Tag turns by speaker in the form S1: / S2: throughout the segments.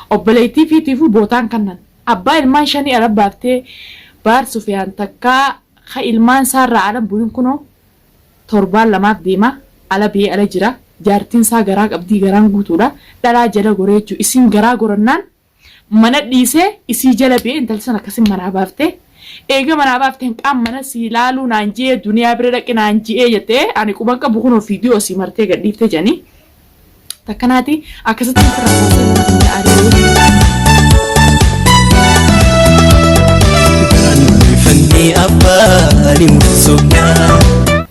S1: Obboleettii fiitiifuu bootaan kannan. Abbaa ilmaan shanii ala baaftee Baar Sufiyaan takkaa ka ilmaan isaarraa ala hin buhin kunoo torbaan lamaaf deema ala ba'ee ala jira. Jaartiin isaa garaa qabdii garaan guutuudha. Dhalaa jala goree jechuudha. Isiin garaa gorannaan mana dhiisee isii jala ba'ee intalti san akkasin manaa baaftee eega manaa baafteen qaam mana sii laaluu naan ji'ee duniyaa bira dhaqi naan ji'ee jettee ani quban qabu kunoo fiidiyoo sii martee gadhiiftee jedhanii takkanaati akkasitti ofirraa baasee mana kiyya ari'ee.
S2: Fannii abbaa ni mul'isummaa.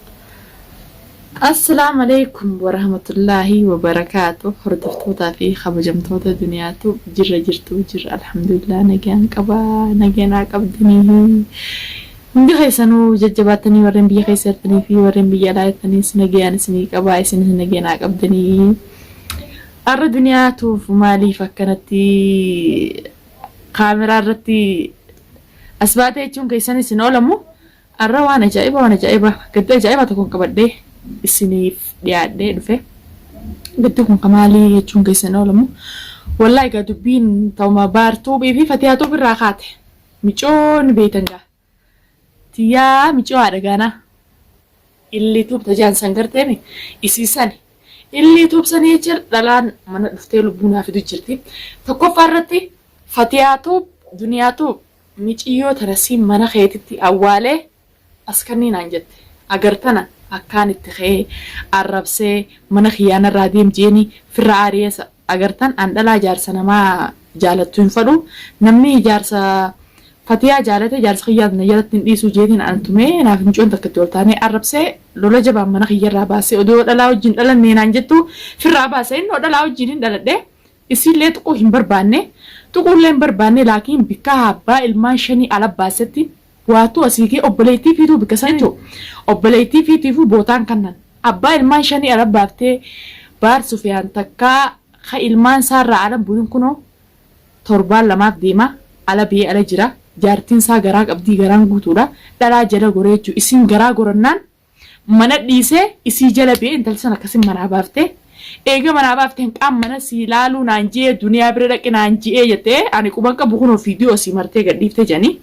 S1: Assalaamu alaikum warahmatullaahi wabarakaatu. Hordoftootaa fi kabajamtoota duniyaatu jirra jirtu jirra, alhamdulillah, nagaan qaba, naganaa qabdanii. Hundi keessanuu jajjabaattanii warreen biyya keessa jirtanii fi warreen biyya alaa jirtaniis nagaan isinii qaba, isinis naganaa qabdanii. Arra duniyaatuuf maaliif akkanatti kaameraa irratti as baatee jechuun keessan isin oolamu. Arra waan ajaa'iba, waan ajaa'iba, gadda ajaa'ibaa tokkoon qabadhee isiniif dhiyaadhee dhufe. Gaddi kun ka maalii jechuun keessan oolamu. Wallaahi egaa dubbiin ta'uma Baar Tuubii fi Fatiyaa Tuub irraa kaate. Micoo ni beeytan gaa. Tiyyaa micoo haadha gaanaa. Illii Tuub tajaan san garteemi isii sani. Illii Tuub sanii jecha dhalaan mana dhuftee lubbuu naa fidu jirti. Tokkoffaa irratti Fatiyaa Tuub, Duniyaa Tuub, miciyyoo tana siin mana keetitti awwaalee as kannii naan jette. Agartana akkaan itti ka'ee arrabsee mana kiyyaa narraa deem jeeni firra aari'ee agartan an dhalaa jaarsa namaa jaalattu hin fadhu, namni jaarsa Fatiyaa jaalate jaarsa kiyyaa na jalatti hin dhiisuu jeetiin an tumee naaf miciyoon takka itti ol taanee arrabsee lola jabaan mana kiyyarraa baasee odoo dhalaa wajjin dhalannee naan jettu firraa baase. Innoo dhalaa wajjin hin dhaladhe, isiillee tuquu hin barbaanne, tuquullee hin barbaanne, laakiin bikka abbaa ilmaan shanii ala baasetti waatuu asii kee obboleettii fiituu bikka san jechuun obboleettii fiitiifuu bootaan kannan. Abbaa ilmaan shanii ala baaftee Baar Sufiyaan takkaa ka ilmaan isaarraa ala buhin kunoo torbaan lamaaf deema ala ba'ee ala jira. Jaartiin isaa garaa qabdii garaan guutuudha. Dhalaa jala goree jechuun isiin garaa gorannaan mana dhiisee isii jala ba'ee intalti san akkasin manaa baaftee eega manaa baafteen qaam mana sii laaluu naan ji'ee duniyaa bira dhaqi naan ji'ee jettee ani quban qabu kunoo fiidiyoo sii martee gadhiiftee jedhanii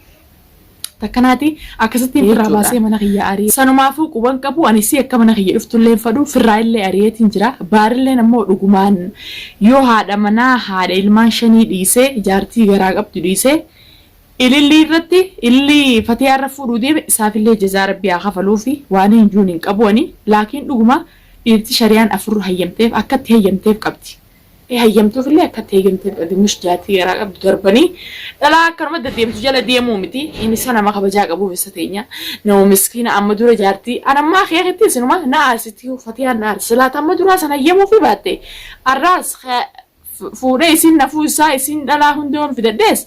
S1: takkanaati akkasittiin firraa baasee mana kiyya ari'ee. Sanumaafuu quban qabu ani isii akka mana kiyya dhuftullee hin fadhu, firraa illee ari'eetiin jira. Baarilleen ammoo dhugumaan yoo haadha manaa haadha ilmaan shanii dhiisee jaartii garaa qabdu dhiisee Ilillii irratti ilillii Fatiyaa irra fuudhuu deeme isaafillee jazaa Rabbii haa kafaluufi waaniin juun hin qabu ani. Laakiin dhuguma dhiirti shariyaan afur hayyamteef akka itti hayyamteef qabdi. Ee, hayyamtuufillee akka itti hayyamteef qabdi. Mush jaartii garaa qabdu darbanii dhalaa akkanuma deddeemtu jala deemuu miti. Inni isa nama kabajaa qabuuf isa teenya nama miskiina amma dura jaartii an ammaa keekitti isinuma na aarsiti. Fatiyaan na aarsi laata amma duraa san hayyamuufi baatte arraas fuudhee isiin nafuu isaa isiin dhalaa hundi yoon fidadhees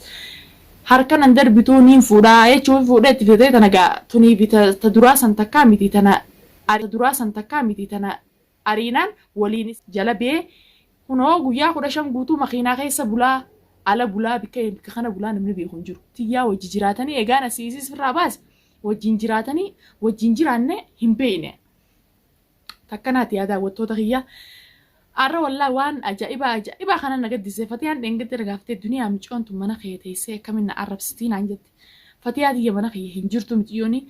S1: harka nan darbituu niin fuudhaa jechuun fuudhee itti fidatee tana gaa tunii fi ta duraa san takkaa miti tana ta duraa san takkaa miti tana ariinaan waliin jala bee kunoo guyyaa 15 guutuu makiinaa keessa bulaa ala bulaa bikka bikka kana bulaa namni beeku hin jiru. Tiyyaa wajji jiraatanii egaan asii isiis firraa baase wajjin jiraatanii wajjin jiraanne hin beekne. Takkanaati yaa daawwattoota kiyya. Arra wallaahi waan ajaa'ibaa ajaa'ibaa kana na gaddise. Fatiyaan dheengadda na gaafatee, duniyaa miciyoon tun mana kee teessee akkamiin na arrabsitii naan jette. Fatiyaa tiyya mana kiyya hin jirtu miciyyooni.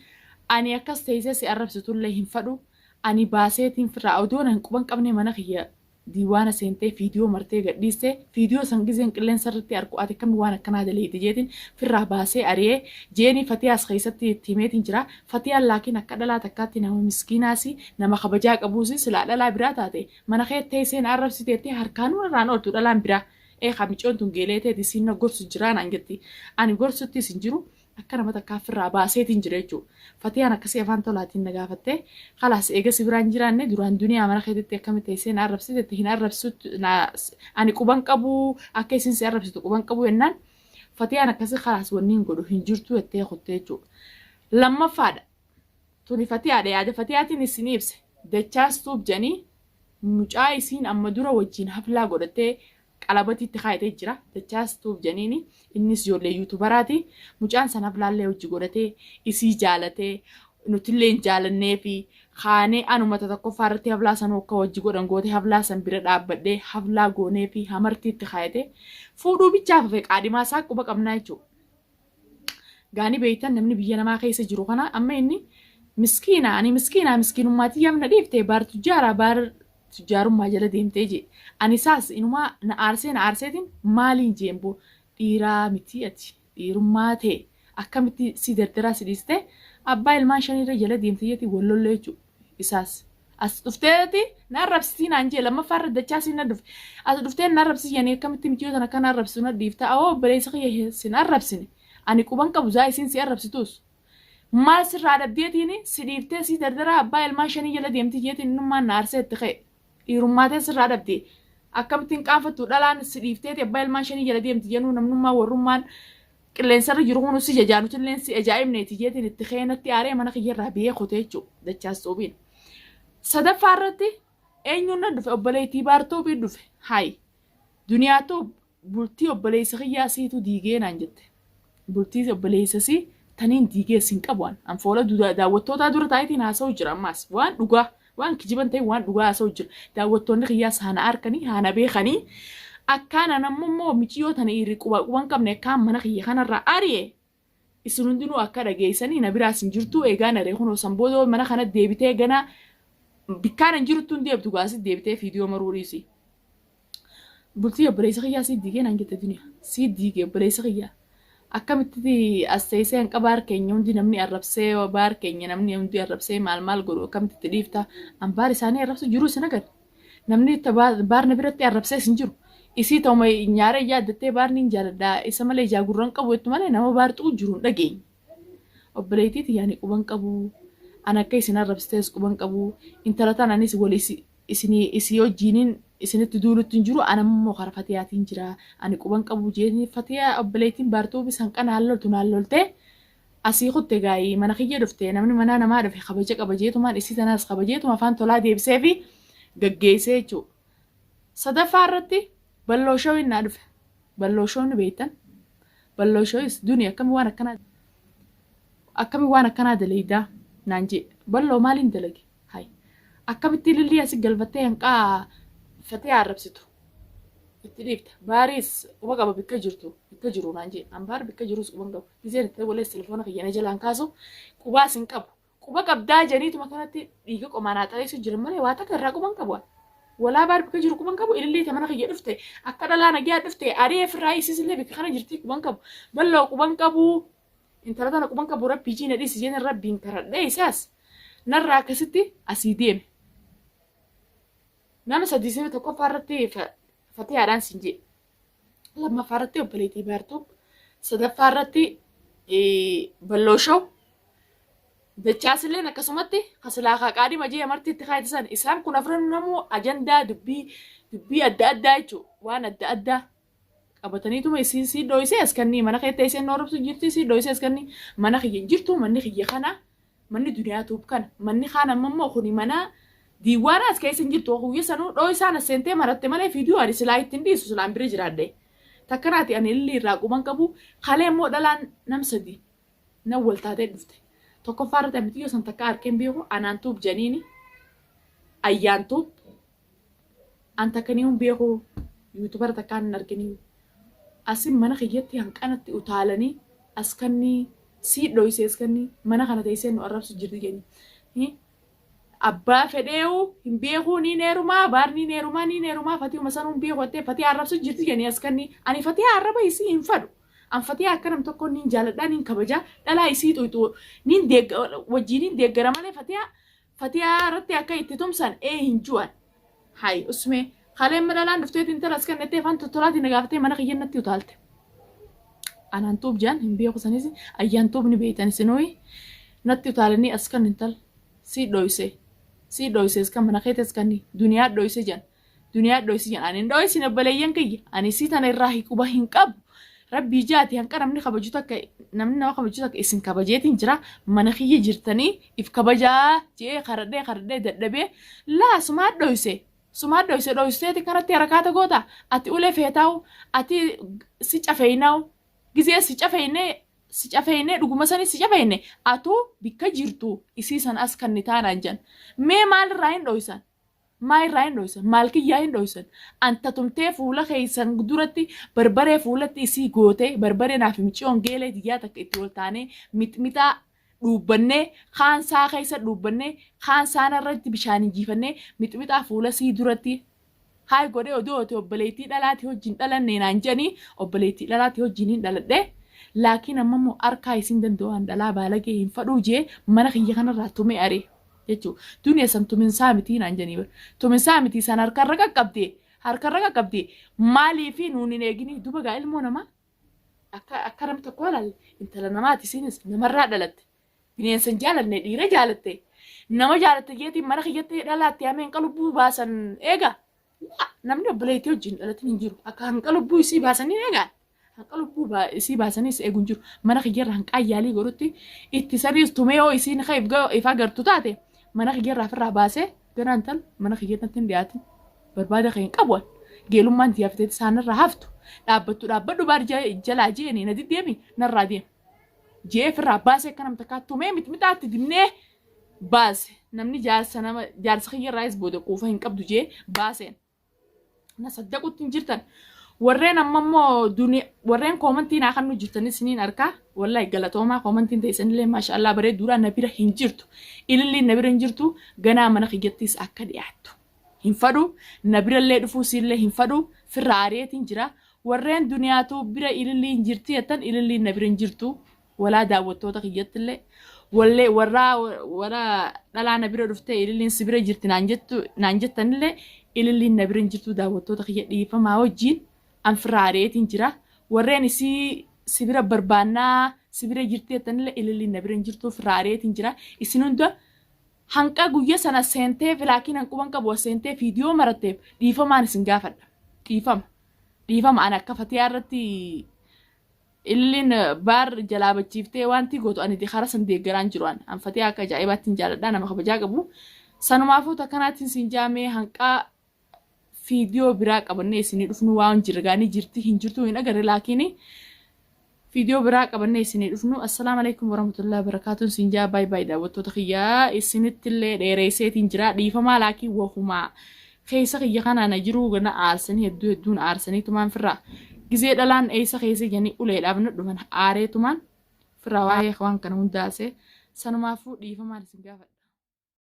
S1: Ani akkas teessee si arrabsitullee hin fadhu. Ani baaseetiin firraa odoo na hin quban qabne mana kiyya diiwaana seentee fiidiyoo martee gadhiiste. Fiidiyoo san gizeen qilleensa irratti arku ati akkami waan akkanaa daleeyte jeetiin firraa baasee ari'ee jeeni Fatiyaas keessatti itti himeetiin jira. Fatiyaan laakiin akka dhalaa takkaatti nama miskiinaasi, nama kabajaa qabuusi. Silaa dhalaa biraa taate mana kee teessee na arrabsite jettee harkaanuu narraan ooltu dhalaan biraa. Ee, kaa micoon tun geelee teeti siin na gorsu jiraa naan jetti. Ani gorsuttis hin jiru, akka nama takkaa firraa baaseetiin jira jechuudha. Fatiyaan akkasii afaan tolaatiin na gaafattee kalaas eega si biraan jiraanne duraan duniyaa mana keetitti akkamitti teessee na arrabsite jette hin arrabsutti ani quban qabu, akka isin si arrabsitu quban qabu jennaan Fatiyaan akkasii kalaas wanni hin godhu hin jirtu jettee kutte jechuudha. Lammaffaadha. Tuni Fatiyaadha, yaada Fatiyaatiin isin ibse. Dachaas Tuub jedhanii mucaa isiin amma dura wajjin haflaa godhattee qalabatii itti kaayatee jira. Dachaas Tuub jedhaniini innis ijoollee yuutubaraati. Mucaan san haflaallee hojii godhatee isii jaalatee Nutillee hin jaalanneefi kaanee anuma ta tokkoffaa irratti haflaa sanuu akka wajji godhan goote haflaa san bira dhaabbadhee haflaa gooneefi hamartii itti kaayate fuudhuu bichaaf hafe qaadhimaa isaa quba qabnaa jechuudha. Gaani beektan namni biyya namaa keessa jiru kana amma inni miskiina ani miskiina miskiinummaa tiyyaaf na dhiifte baar tujjaaraa baar tujjaarummaa jala deemtee jee ani isaas inumaa na aarsee na aarseetiin maaliin jeen boo dhiiraa miti ati dhiirummaa tee akkamitti si dardaraa si dhiistee abbaa ilmaan shaniirra jala deemte jeeti wal lolle jechuudha isaas as dhufteeti na arrabsitii naan jee lammaffaa irra dachaa siin na dhufe as dhuftee na arrabsii jedhanii akkamitti miciyoo tana akkana arrabsitu na dhiifta awoo obboleessa kiyya sin arrabsine ani quban qabu zaa isiin si arrabsituus maal sirraa dhabdeetiin si dhiiftee si dardaraa abbaa ilmaan shanii jala deemti jeetiin innummaan na aarsee itti ka'e dhiirummaa tee sirraa dhabde akkamitti hin qaanfattu dhalaan si dhiifteeti abbaa ilmaan shanii jala deemti jenuu namnummaa warrummaan qilleensarra jiru kun si jajaa nutilleen si ajaa'ibneeti jeetiin itti ka'ee natti aaree mana kiyyarraa biyee kutee jechuudha dachaas xuubiin. Sadaffaa irratti eenyuun na dhufe obboleettii baartuubii dhufe hayi duniyaatu bultii obboleessa kiyyaa siitu diigee naan jette. Bultii obboleessa sii taniin diigee sin qabu an. An foola daawwattootaa dura taa'eetiin haasa'u jira ammaas. Waan dhugaa waan kijiban ta'e waan dhugaa haasa'u jira. Daawwattoonni kiyyaas haana arkanii haana beekanii akkaan an ammoo immoo miciyoo tana irri quba quban qabne akkaan mana kiyya kanarraa ari'e isin hundinuu akka dhageessanii na biraas hin jirtu eegaa naree kunoo san booda mana kana deebitee gana bikkaan hin jiruttu hin deebtu gaasi deebitee fiidiyoo maruu dhiisi. Bultii obboleessa kiyyaa sii diigee naan jette duniyaa. Sii diige obboleessa kiyyaa. Akkamitti as teessee hanqa baar keenya hundi namni arrabsee baar keenya namni hundi arrabsee maal maal godhu akkamitti itti dhiifta. An baar isaanii arrabsu jiru isin agarre. Namni baarna biratti arrabsee isin jiru. Isii ta'uma nyaara yaaddattee baarni hin jaaladha isa malee ijaa gurran qabu jettu malee nama baar xu'u jiru hin dhageenye. Obboleettii tiyya ani quban qabu. An akka isin arrabsitees quban qabu. Intala tana anis wal isinii isii wajjiinin isinitti duulutti hin jiru. An ammoo kara fatiyaatiin jira. Ani quban qabu jeetiin fatiyaa obboleettiin baartuu bisan qanaan loltu naan loltee asii kutte gaayii mana kiyya dhufte namni manaa namaa dhufe kabaja qaba jeetumaan isii tanaas kabajeetuma afaan tolaa deebisee fi gaggeessee jechuudha. Sadaffaa irratti balloo shawin naa dhufe. Balloo show ni beektan. Balloo showis duni akkami waan akkanaa akkami waan akkanaa daleydaa naan jee. Balloo maaliin dalage? Hay. Akkamitti lillii asi galfattee hanqaa fatee arrabsitu. Itti dhiifta. Baariis quba qaba bikka jirtu bikka jiru naan jee. An baar bikka jirus quba hin qabu. Gizeen itti walees telefoona kiyya na jalaan kaasu qubaas hin qabu. Quba qabdaa janiituma kanatti dhiiga qomaa naa xareessu jiran malee waa takka irraa quban qabu. Walaa baar bikka jiru quban qabu ilillii ta mana kiyya dhufte akka dhalaa nagiyaa dhufte ari'ee firraa isiis illee bikka kana jirtii quban qabu. Balloo quban qabu. Intala tana quban qabu rabbii jiina dhiisi jeen rabbiin karadhee isaas narraa akkasitti asii deeme. Nama sadii sirri tokkoffaa irratti fatihaadhaan siin jee. Lammaffaa irratti obboleettii baartuu. Sadaffaa irratti balloo show. Dachaasilleen akkasumatti kasilaa kaaqaadhima jee amartii itti kaayate san isaan kun afran namuu ajandaa dubbii dubbii adda addaa jechuudha waan adda addaa qabataniituma isiin sii dhoysee as kannii mana kee teessee nu arrabsu jirti sii dhoysee as kannii mana kiyya hin jirtu manni kiyya kana manni duniyaa tuub kana manni kaan amma immoo kuni mana diiwaana as keessa hin jirtu guyya sanuu dhoysaan as seentee maratte malee fiidiyoo ani silaa ittiin dhiisu silaan bira jiraadhe takkanaati ani illee irraa quban qabu kalee immoo dhalaan nam sadi nan wal taatee dhufte. Tokkoffaa irratti ani xiyyoo san takka arkeen beeku anaan tuub janiini ayyaan tuub an takka ni hin beeku yuutubara takkaan hin arginii asin mana kiyyatti hanqanatti utaalanii as kannii sii dhoysee as kannii mana kana teessee nu arrabsu jirti jedhanii. Abbaa fedheewu hin beekuu niin heerumaa baar niin heerumaa niin heerumaa fatihuma sanuu hin beeku jettee fatiha arrabsu jirti jedhanii as kannii ani fatiha arraba isii hin fadhu. An fatiha akka nam tokko niin jaaladhaa niin kabajaa dhalaa isii xuyxu niin deegga wajjiiniin deeggara malee fatiha fatiha irratti akka itti tumsan ee hin ju'an. Hay usmee kaleen dhalaan dhufteetiin intala as kennettee afaan tottolaatiin na gaafatee mana kiyya natti utaalte. Anaan tuub jaan hin beeku sanis ayyaan tuub ni beektan isinooyi natti utaalanii as kan intal sii dhoyse sii dhoyse as kan mana keetti as kan duniyaa dhoyse jan duniyaa dhoyse jan ani hin dhoysine obboleeyyan kiyya ani sii tana irraa quba hin qabu. Rabbii jaati hanqa namni kabaju takka namni nama kabaju takka isin kabajeetiin jira mana kiyya jirtanii if kabajaa jee karadhee karadhee dadhabee laa sumaa dhoyse sumaa dhoyse dhoyseeti kanatti harakaata goota ati ulee feetaa'u ati si cafeeynaa'u gizee si cafeeynee Si cafeenne, dhuguma sanis si cafeenne, atuu bikka jirtu isii san as kan taanaan jan. Mee maalirraa hin dhoysan? Maa irraa hin dhoysan? Maal kiyyaa hin dhoysan? Anta tumtee fuula keessan duratti barbaree fuulatti isii gootee, barbaree naaf miciyoon geelee tiyyaa takka itti ol taanee mixmixaa dhuubbannee, kaan saa keessa dhuubbannee, kaan saana irratti bishaan injifannee, mixmixaa fuula sii duratti haay godhee odoo ati obboleettii dhalaati wajjin dhalanne naan jedhanii, obboleettii dhalaati wajjin hin dhaladhe. Laakiin amma immoo harkaa isin danda'u an dhalaa baalagee hin fadhuu jee mana kiyya kanarraa tumee aree jechuudha. Duniya san tuminsaa mitii naan jedhanii bara. Tuminsaa mitii san harkarra qaqqabdee, harkarra qaqqabdee maaliifi nuun hin eegini duba gaa ilmoo namaa akka nam tokko ilaalle intala namaati, isinis namarraa dhalatte. Bineensa hin jaalanne, dhiira jaalatte. Nama jaalatte jeetiin mana kiyyatti dhalaatti hamee hanqa lubbuu baasan eega. Namni obboleettii wajjin dhalatin hin jiru. Akka hanqa lubbuu isii baasanii eegaan. Hanqa lubbuu isii baasaniis eegu hin jiru. Mana kiyyarra hanqaa yaalii godhutti itti saniis tumee yoo isiin if agartu taate mana kiyyarraa ofirraa baasee ganaan tal mana kiyyatti hin dhiyaatin. Barbaada kee hin qabu. Geelummaan tiyyaa fiteetti isaanirraa haftu. Dhaabbattu dhaabbadhu baar jalaa jeeni na diddeemi narraa deema. Jee ofirraa baasee akka nam takkaa tumee mixmixaatti dibnee baase. Namni jaarsa nama jaarsa kiyyarraayis booda quufa hin qabdu jee baaseen. Na saddaqutti hin jirtan. Warreen amma immoo warreen koomantii naa kan nu jirtanis isiniin arkaa. Wallahi galatoomaa, koomantiin teessanillee maashaallah bareedduudha. Na bira hin jirtu. Ililliin na bira hin jirtu. Ganaa mana kiyyattis akka dhiyaattu hin fadhu. Na birallee dhufuu siillee hin fadhu. Firra ari'eetiin jira. Warreen duniyaatu bira ililliin jirti jettan, ililliin na bira hin jirtu. Walaa daawwattoota kiyyattillee. Wallee warraa warra dhalaa na bira dhuftee ililliin si bira jirti naan jettu naan jettanillee, ililliin na bira hin jirtu. Daawwattoota kiyya, dhiifamaa wajjin an firra ari'eetiin jira. Warreen isii si bira barbaannaa, si bira jirti jettanillee, ililliin na bira hin jirtu, firra ari'eetiin jira. Isin hunda hanqa guyya sana seentee laakiin hanquban qabu seentee viidiyoo maratteef dhiifamaan isin gaafadha. Dhiifama. Dhiifama, ani akka fatiyaa irratti ililliin baar jalaa bachiiftee wanti gootu ani karaa san deeggaraan jiru an. An fatiyaa akka ajaa'ibaatti hin jaaladha, nama kabajaa qabu. Sanumaafuu takkanaatiin siin jaamee hanqaa viidiyoo biraa qabannee isinii dhufnu waan jirgaanii jirti hin jirtu hin agarre, laakiin viidiyoo biraa qabannee isinii dhufnu. Assalaamu alaikum warahmatullahi wabarakaatuun siin jaa. Baay baay daawwattoota kiyyaa, isinittillee dheereesseetiin jira, dhiifamaa. Laakiin wahumaa keessa kiyya kanaa na jiruu gana aarsanii hedduu hedduun aarsanii tumaan firraa gizee dhalaan eessa keessa janii uleedhaaf na dhufan aareetumaan firraa waa'ee waan kana hundaasee sanumaafuu dhiifamaan isin gaafadha.